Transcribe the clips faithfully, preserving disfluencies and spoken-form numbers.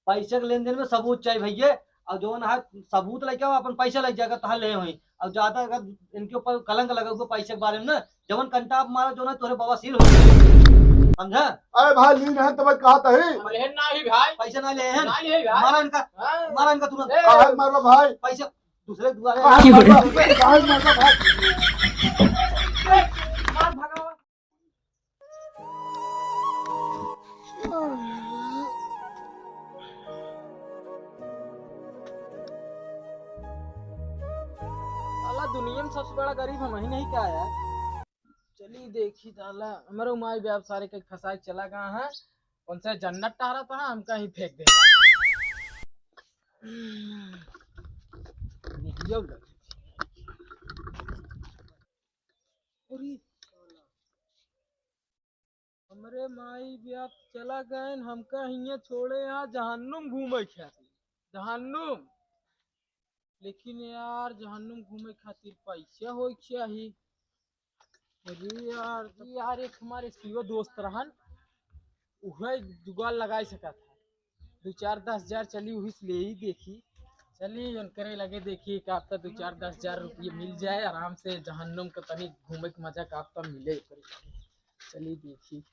पैसे के लेन देन में सबूत चाहिए भैया। और जौन है सबूत लेके आओ, अपन पैसा लग जाएगा, तहाँ ले होई। और ज्यादा अगर इनके ऊपर कलंक लगे हुए पैसे के बारे में ना, जवन कंटा आप मारा, जो ना तोरे बवासीर हो जाए, समझा? अरे भाई, लीन है तब कहा तही। हम लेहन ना ही भाई। पैसा ना लेहन। ना लेहन भाई। मारा इनका, हाँ। मारा इनका तुरंत। ए। काहे मारबा भाई? पैसा दूसरे दुआरे। काहे मारबा भाई? काहे मारबा भाई? ए, मार भगावा। साला दुनिया में सबसे बड़ा गरीब हम ही नहीं का यार। चली देखी साला, हमरो माई बाप सारे के फंसा के चला गया है। उनसे जन्नत टहरा था, हमका ही फेंक दे। निकलियो लग। अरे, हमरे माई बाप चला गए, हमका हियाँ छोड़े यहाँ जहन्नुम घूमे खातिर। जहन्नुम। लेकिन यार, जहन्नुम घूमे खातिर पैसा होए के चाही। अरे यार, यार, एक हमारे सीओ दोस्त रहन, उहे जुगाड़ लगाई सकत है। दो चार दस हजार चली, उही से ले ही देखी। चली, उनकरे लगे देखी, का पता दो चार दस हजार रुपये मिल जाए, आराम से जहन्नुम के तनी घूमे के मजा का पता मिले। चली देखी।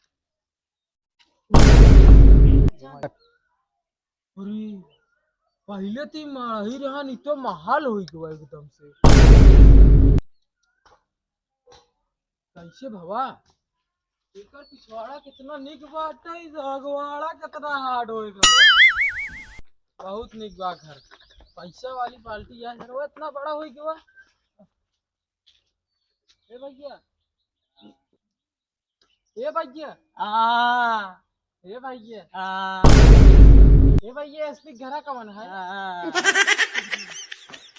अरे, पहिले तो ई माही रहन, ई तो महल होई गवा एकदम से। कैसे भवा? एकर पिछवाड़ा कितना निक बाटे, ई अगवाड़ा कितना hard होई गवा। बहुत निक बा घर। पैसा वाली पार्टी है, घरवा इतना बड़ा होई गवा। ए भैया, ए भैया। आ। ए भैया। आ। ए भैया, असली घरा कवन है? आ।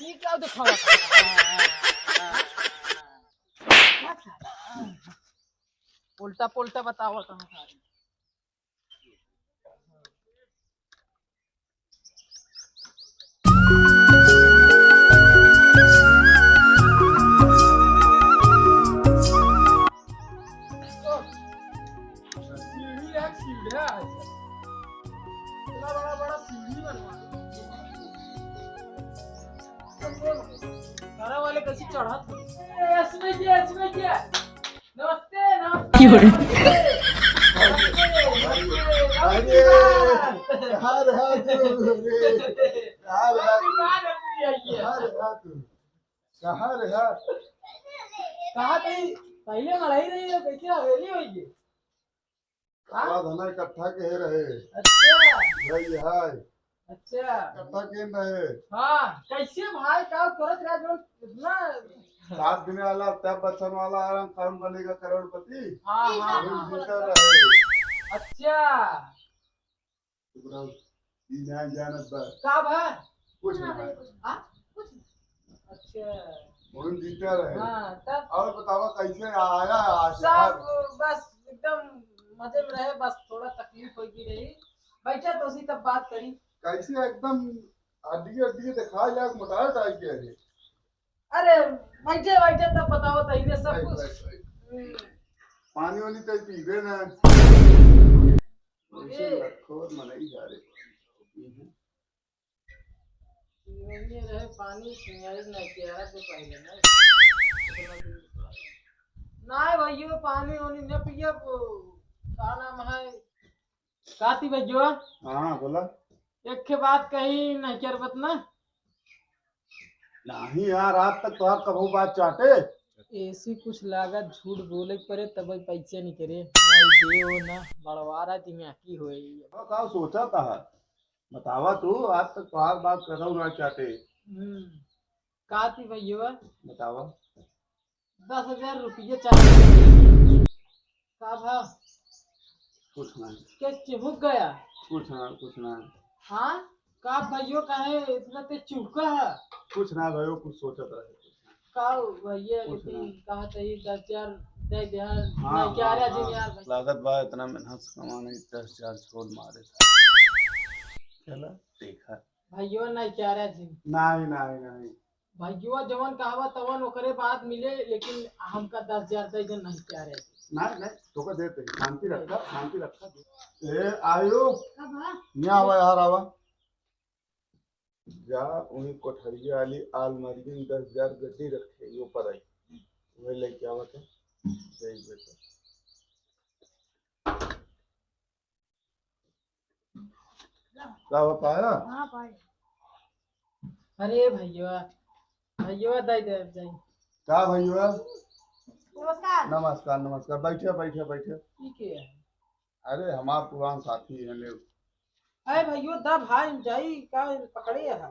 ई का दिखावा? आ। उल्टा पुल्टा बतावा कहाँ सारी। सीढ़ी है, सीढ़ा है। इतना बड़ा, बड़ा सीढ़ी बनवा। घरा वाले कैसे चढ़त? ए, इसमें क्या, इसमें क्या? नमस्ते, नमस्ते, क्यों रे? नमस्ते, नमस्ते, नमस्ते, अरे, नमस्ते। हर हाथ रे, हर हाथ। नमस्ते, नमस्ते, आइए। हर हाथ। कहाँ रे हाथ? कहाँ थे? पहले मड़ई रही है, देखिए हवेली होई है। हाँ? सारा धना इकट्ठा के रहे। अच्छा। भाई हाय। अच्छा। इकट्ठा केन रहे। हाँ, कैसे भाई, का करत रहा जो इतना? सात दिन वाला, तब बचन वाला आराम, काम बनेगा करोड़पति। हाँ, हाँ, वही हाँ। जीता रहे। अच्छा। चुप रहो। ई ना जानत बा। का बा? कुछ ना। हाँ? कुछ ना। अच्छा। वही जीता रहे। हाँ, तब? और बतावा कैसे आया आज? सब बस एकदम मजे में रहे, बस थोड़ा तकलीफ होई गई रही। बैठा तो उसी तब बात करी। कैसे एकदम हड्डी हड्डी दिखा लाग मोटाए टाइप के है। अरे, बैठे, बैठे, तब बताओ, तहिने सब बैठ, कुछ। बैठ, बैठ। हम्म। पानी वानी तो पीबे ना। अरे। ऐसे लखोर मनई जा रे। पीबे। ये रहे पानी, सिंगारी ना किया तो पहले ना। ना भैया, पानी वानी न पिया, वो का नाम है? काती भैया? हाँ, बोला। एक ठे बात कही, नहीं करबत ना? नहीं यार, आज तक तोहार कबहू बात चाटे। ऐसी कुछ लागत झूठ बोले के परे, तब पैसे नहीं करे, नहीं दे हो ना, बड़वारा दिमागी होए। का, का सोचा था? बतावा तू, आज तक तोहार बात कबहू ना चाटे। हम्म, काती भैया? बतावा। दस हजार रुपये चाहिए। का भा? कुछ ना। के चिहुक गया? कुछ ना, कुछ ना। हाँ? का भैयो काहे इतना तेज चुहका है? कुछ ना भयो, कुछ सोचत रहे। का भैया कुछ लेकिन ना। कहा चाहिए दस हजार दे दे यार, हाँ, नहीं क्या हाँ, रहा जी हाँ। यार भाई। लागत बा इतना मेहनत से कमाने दस हजार छोड़ मारे था। चला देखा। भैयो नहीं क्या रहा जी। नहीं, नहीं, नहीं। भैया जवन कहवा तवन ओकरे बाद मिले, लेकिन हमका दस हजार दे दे, नहीं क्या रहे। नहीं, नहीं, तोका देते हैं। शांति रखा, शांति रखा। ए, आयो। का बा? यहाँ आवा, यार आवा। जा, वही कोठरिया वाली आलमारी में दस हजार गड्डी रखे, यो पर आई, वही लेके आवत है। जय बेटा। का हो पाया? हाँ, पाया। अरे भैया, भैया, दे दे, दे। का भैया? नमस्कार। नमस्कार, नमस्कार। बैठे, बैठे, बैठे। ई के है? अरे, हमार पुरान साथी है, ले। अरे भैया, दा भाई, हम जाई, का पकड़े है?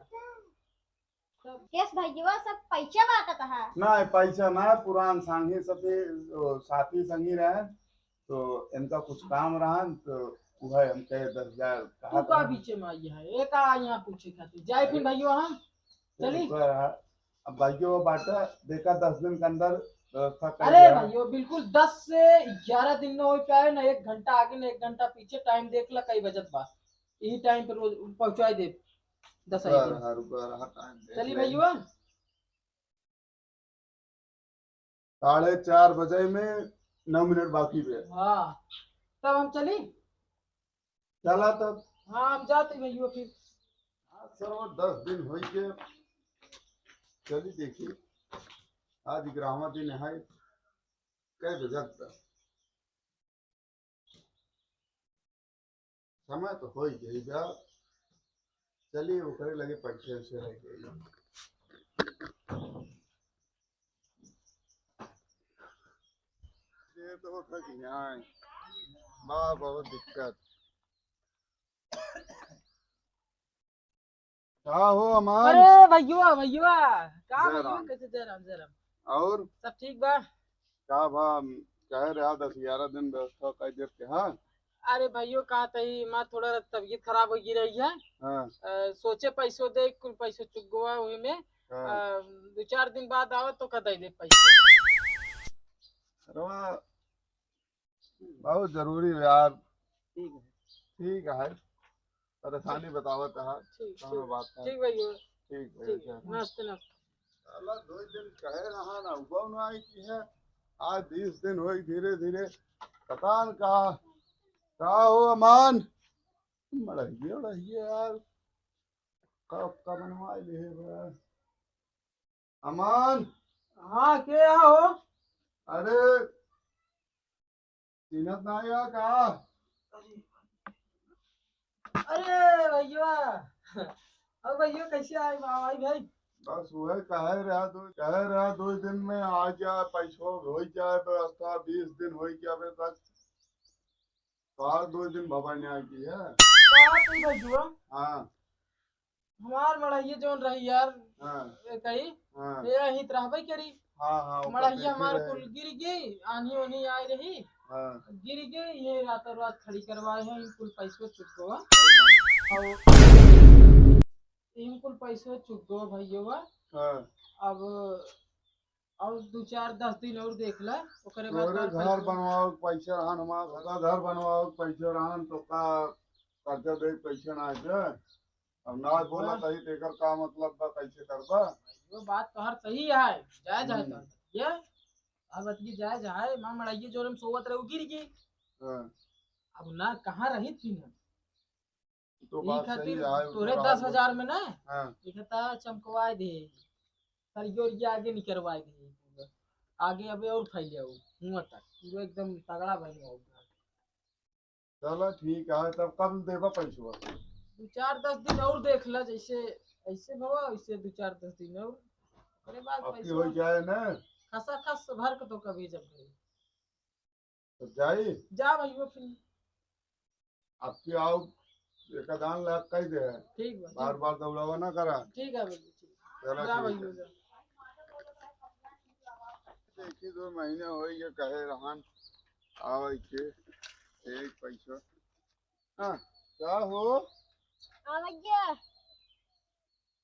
केस भैया सब पैसे बांटत है। ना, पैसा ना, पुरान संगी साथी, ओ, साथी संगी रहे, तो इनका कुछ काम रहा, तो वह हम कहे दस हजार कहा तू का था। बीचे में आई है, एक आ यहाँ पूछे खातिर। जाए फिर भैया, हम चली। एक बार आ, अब भैया बाटा देखा दस दिन के अंदर व्यवस्था कर अरे दिया। भैया, बिल्कुल दस से ग्यारह दिन न हो पाए, ना एक घंटा आगे, ना एक घंटा पीछे। टाइम देख ला, कई बजत बा, यही टाइम पे रोज पहुँचाई दे। दस रुका आई दिन। रहा, रुका रहा, टाइम देख चली ले। भैया। साढ़े चार बजे में नौ मिनट बाकी बे। हाँ, तब हम चली। चला तब। हाँ, हम जाते भैया फिर। आज सर वो दस दिन होई के चली देखी। आज ग्रामा दिन है, कई बजत बा? समय तो हो ही गई बा। चलिए, ओकरे लगे पैसे वैसे रह गए। ये तो होता कि नहीं, बा बहुत दिक्कत। का हो अमन? अरे भैया, भैया, का जय भैया, राम। कैसे? जय राम, जय राम। और? सब ठीक बा? का बा, कहे रहा दस ग्यारह दिन व्यवस्था कर देते, हाँ? अरे भैया, का तही, माँ थोड़ा तबीयत खराब हो गई रही है। हाँ। अ, सोचे पैसो दे, कुल पैसो चुक गवा हुई में। हाँ। अ, दो चार दिन बाद आओ तो का दे दे पैसो। अरे वाह, बहुत जरूरी है यार। ठीक है। ठीक है, परेशानी बतावत है, ठीक, कौनो ठीक। बात नहीं। ठीक भैया। ठीक है, ठीक। अच्छा। नमस्ते, नमस्ते। साला दो दिन कहे रहा ना, उबाऊ ना आई की है। आज बीस दिन होई धीरे धीरे, पता न का, का हो अमन? मड़हिए, उड़हिए यार, का, का बनवा ले बा? अमन। हाँ, के हो? अरे, चिन्हत ना आया का? अरे भैया, अब भैया कैसे आए बा-, आई भाई? बस वह कहे रहा दो, कहे रहा दो दिन में आ जा, पैसो हो जाए, व्यवस्था बीस दिन हो गया अबे तक। तो आज दो दिन बाबा ने आई की है। बात नहीं भैया। हाँ। हमार मड़हिया जौन रही यार, हाँ। ए कही, हाँ। ए अहित रहबे करी। हाँ, हाँ, ओकर मड़हिया देखे हमार रहे। कुल गिर गई, आन्ही ओन्ही आए रही। हाँ। गिर गई, ये रातों रात खड़ी करवाए हैं, इन कुल पैसो चुक गवा। हाँ। और इन कुल पैसो चुक गवा भैया। हाँ। अब और दो चार दस दिन और देख ला, ओकरे बाद तोरे तोहार घर पैसा बनवाओ के पैसा रहन, हमार घर बनवाओ के पैसा रहन, तो का कर्जा दे के पैसा ना है। अब ना बोला हाँ। तही तो एकर का मतलब बा, कैसे करबा? वो बात तोहर सही है, जायज है हम्म। तोहर। ये अब अतकी जायज है, माँ मड़ाइए जोरे में सोवत रहे, उ गिर गई। हाँ। अब ना कहाँ रही थी ना। तो ई बात सही खातिर है, तोरे तो दस हजार में ना, हाँ। एक ता चमकवाए दे, सरियो उरिया आगे निकरवाए दे, आगे अबे और फैल जाओ, हुआ तक पूरा एकदम तगड़ा बन जाओ। चलो ठीक है, तब कब देबा पैसवा? दो चार दस दिन और देख ला, जैसे ऐसे भवा वैसे दो चार दस दिन और, ओकरे बाद अब की पैसवा हो जाए ना? खसा खस भर के तो कभी जब गई। तो जाई? जा भैया फिर। अब की आओ, एक आध लाख कह दे। ठीक बा, बार ठीक। बार दौड़ावा ना करा। ठीक है भैया, ठीक। चलो जा ठीक भैया, है। जा। देखी दो महीने हो गए कहे रहन, आवे के एक पैसा। हाँ, का हो? हाँ भैया।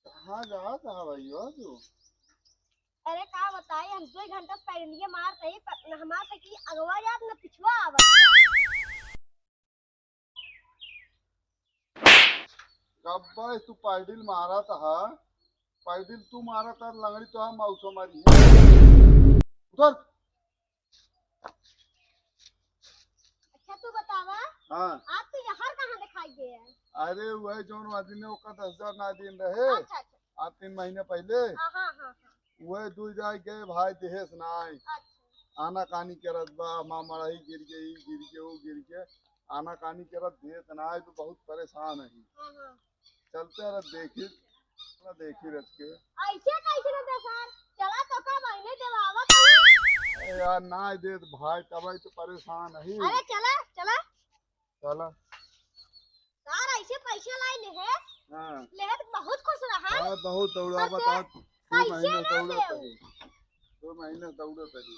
कहाँ जात है भैया तू? अरे का बताई, हम दो घंटा पैडलिया मारत ही, पर न हमार साइकिल अगवा जात, न पिछवा आवत। गब्बा, तू पैडिल मारत हा, पैडिल तू मारत हा, लंगड़ी तो हम मौसो मारी है। उधर। अच्छा, तू बतावा, हाँ। आज तू यहाँ कहाँ दिखाई दे? अरे वही जौन आदमी ने ओका दस हजार ना दिन रहे, अच्छा, अच्छा। आज तीन महीने पहिले। हाँ, हाँ, हाँ, हाँ। वही दुइ जाए गए भाई, देहेस नाई। अच्छा। आनाकानी करत बा, माँ मड़ही गिर गई, गिर गई, वो गिर गई, आनाकानी करत देत नाई, तो बहुत परेशान है। हाँ, हाँ। चलते रह देखी, ना देखी रख के। ऐसे कैसे ना दे सर? चला तो का महीने देवावत है? ए यार, ना दे भाई, तब तो परेशान है। अरे चला, चला। चला। सर, ऐसे पैसे लाई ले है? हाँ। ले है तो बहुत खुश रहा। हाँ, बहुत दौड़ा और बता। दे, दो कैसे महीने ना दौड़ा दे? तभी। दो महीने दौड़ा तभी।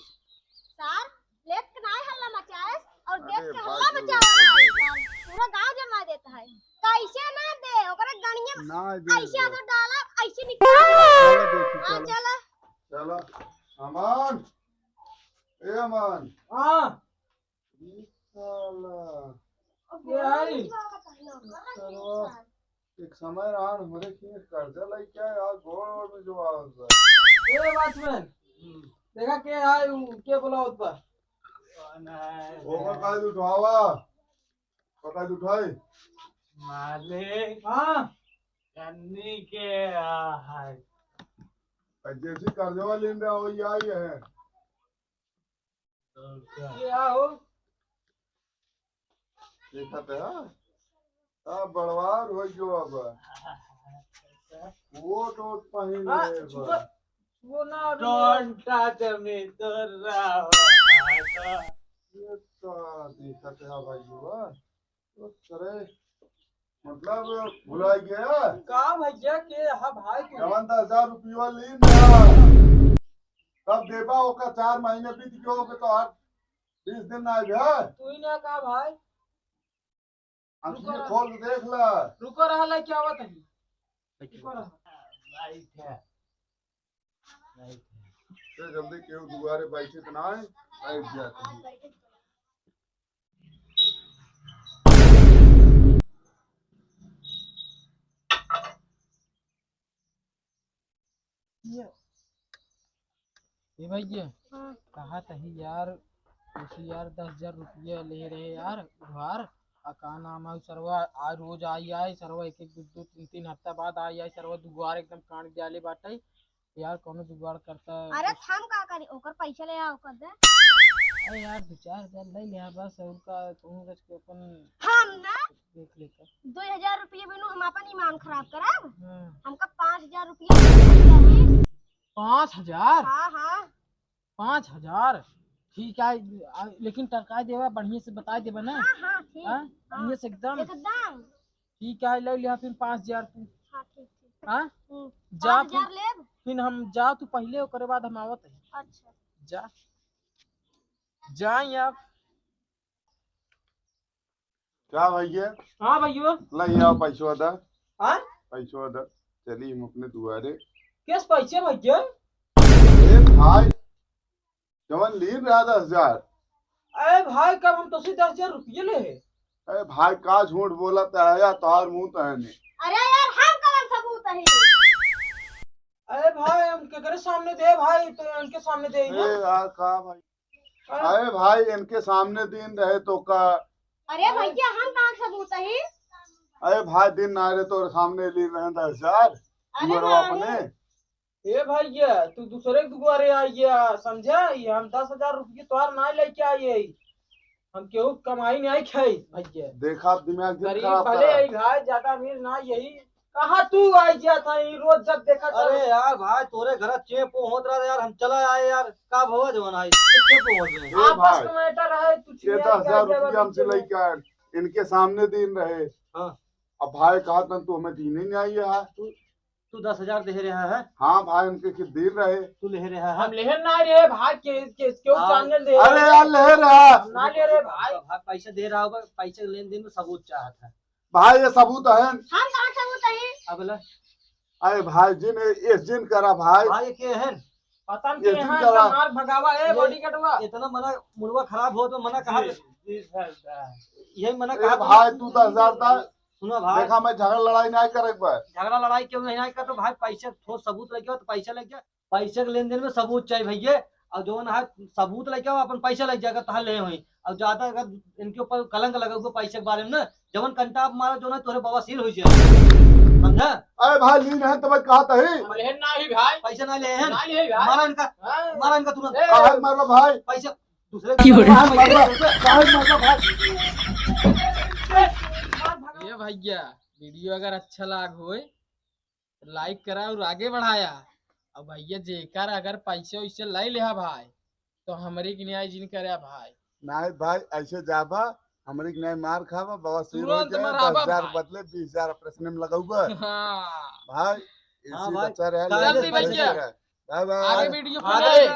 सर, लेट के नाय हल्ला मचाएस और अरे देख के भाई, हल्ला जो मचावा रहा है सर। पूरा गांव जमा देता है। कैसे ना दे? ओकरा गणिया में ना दे ऐसे दे। आदर डाला, ऐसे निकाल। चलो देखी, हाँ, चलो। चला। चला। अमन। ए अमन। हाँ। ई साला। ये आई। सरवा। एक समय रहन हमरे किने कर्जा लइके आए, आज गोड़ ओड़ में जो आवत बा। ए वॉचमैन, हम्म। देखा के आए, उ के बुलावत बा? कौन है? ओकर काहे उठावा? पता उठाई? मालिक। हाँ। कन्नी के आ है। जैसी कर्जवा लेन रहा हो, ये आई है। क्या हो? देखत है, हाँ? अब बड़वार हो गयो अब। वो तो पहिन हाँ, ले छुआ, बा। छुआ ना अभी। Don't touch me, तो रहो। ये तो देखत है भाई, वो। तो करे, मतलब, भुला गया? का भैया के, हाँ भाई, तू जवन दस हजार रुपया लीन रहा, तब देबा, ओका चार महीने बीत गयो, ओके तो हर बीस दिन ना आए है। तू ही ना का भाई? आँखिए रुको रहा। खोल के देख ला। रुको रहा, लेके आवत है। रुको रहा। लाइट है। लाइट है। तो जल्दी केहू दुआरे बैठे तो ना आए, बैठ जाते हैं। ये, ए भैया, हाँ। कहा तही यार, उसी यार दस हजार रुपया ले रहे यार उधार, आ का नाम है सरवा, आ रोज आई आई सरवा, एक एक दो दो तीन तीन हफ्ता बाद आई आई सरवा, दुआर एकदम काट डाले बाटे यार, कौनो जुगाड़ करता अरे कुछ। हम का करी, ओकर पैसा ले आओ कर दे। अरे यार, दो चार हजार ले ले बस, और का कहूँ रच के अपन हम ना देख लेता। दो हजार रुपये बिनु हम अपन ईमान खराब करब? हाँ। हमका पाँच हजार रुपया चाहिए। पाँच हजार? हाँ, हाँ। पाँच हजार? ठीक है, आ, लेकिन टरकाई देवा, बढ़िया से बताई देवा ना। हाँ, हाँ, ठीक। हाँ? हाँ। बढ़िया से एकदम। एकदम। ठीक है, ले लिया फिर पाँच हजार तू। हाँ, ठीक, ठीक। हाँ? हम्म, जा पाँच हजार फिर, लेब। फिर हम जा, तू पहले, ओकरे बाद हम आवत है। अच्छा। जा। जाई आप। का भैया? हाँ भैया। ले आओ पैसवा दा। हाँ? पैसवा दा। चली हम अपने दुआरे। किस पैसे भैया? ए भाई, जवन लीन रहा दस हजार। अरे भाई, कब हम तोसे दस हजार रुपये ले है? अरे भाई, का झूठ बोलत है यार, तोहार मुंह तो है नहीं। अरे यार, हम कवन सबूत है? अरे भाई, हम केकरे सामने दे भाई, तो इनके सामने दे ही ना। ए यार, का भाई? हाँ। अरे भाई, इनके सामने दिन रहे तो का? अरे भैया, हम कहाँ सबूत है? अरे भाई, दिन ना रहे तो सामने ली रहे दस हजार। अरे दुअरवा नहीं। अपने। ए भैया, तू दूसरे के दुआरे आई गया, समझा? ये हम दस हजार रुपये तोहार ना लेके आई है। हम केहू कमाई नहीं खाई भैया। देखा, दिमाग जिन गरीब खराब भले करा। आई भाई, ज्यादा अमीर ना यही। कहाँ तू आई गया था ये रोज जब देखा था? अरे यार भाई, तोरे घर चेपो होत रहा यार, हम चला आए यार। का भवा जवन आई, चेपो होत रहे। ए आपस भाई, में matter है, तू ये छिया दस हजार गया रुपया हमसे लेके आए, इनके सामने दिन रहे। हाँ। अब भाई कहा तन तू हमें दीने नहीं आई है। तू, तू दस हजार दे रहा है? हाँ भाई, इनके के दिन रहे। तू ले रहा है? हम लेहन ना रहे भाई, के, के, क्यों हाँ। Channel दे अरे रहे? यार, ले रहा। हम ना ले रहे भाई। भाई, पैसे दे रहा होगा, पैसे के लेन देन में सबूत चाहत है। भाई, ये सबूत है। हम कहाँ सबूत है? अब ले। अरे भाई, जिन, ये जिन करा भाई। भाई, ये के है? पता नहीं ये के जिन है, करा। मार भगावा, ए ये bodyguardवा। इतना मना, मुड़वा खराब हो तो मना कहा। जी, जी, सर, सर। यही मना ए कहा भाई, तू दस हजार दा। सुनो भाई। देखा, मैं झगड़ा लड़ाई नहीं करे एक बार। झगड़ा लड़ाई क्यों नहीं, नहीं कर तो भाई, पैसे ठोस सबूत लेके आओ, तो पैसे लेके आओ। पैसे के लेन देन में सबूत चाहिए भैया। और जौन है सबूत लेके आओ, अपन पैसा लेके जाकर तहाँ ले होई। और ज्यादा अगर इनके ऊपर कलंक लगे हुए पैसे के बारे में ना, जवन कंटा आप मारा, जौन है तोरे बवासीर हो जाए, समझा? अरे भाई, लीन है तो भाई कहा तही। लेहन ना ही भाई। पैसा ना लेहन। ना लेहन भाई। मारा इनका, हाँ। मारा इनका तुरंत। ए। काहे मारला भाई? पैसा दूसरे काहे मारला? काहे मारला भाई? ये भैया, वीडियो अगर अच्छा लाग होए तो लाइक करा और आगे बढ़ाया। और भैया, जेकर अगर पैसे वैसे ले लेहा भाई, तो हमरे के न्याय जिन करे भाई। नहीं भाई, ऐसे जाबा, हमरे के न्याय मार खाबा, बवासीर हो तुरंत जाए, मराबा दस हजार भाई। बदले बीस हजार ऑपरेशन में लगौबा। हाँ। भाई, इसी हाँ भाई। बचा रहे, चल ले, दी पैसे भैया। रहे। बाय बाय। आगे वीडियो पे आगे मिले।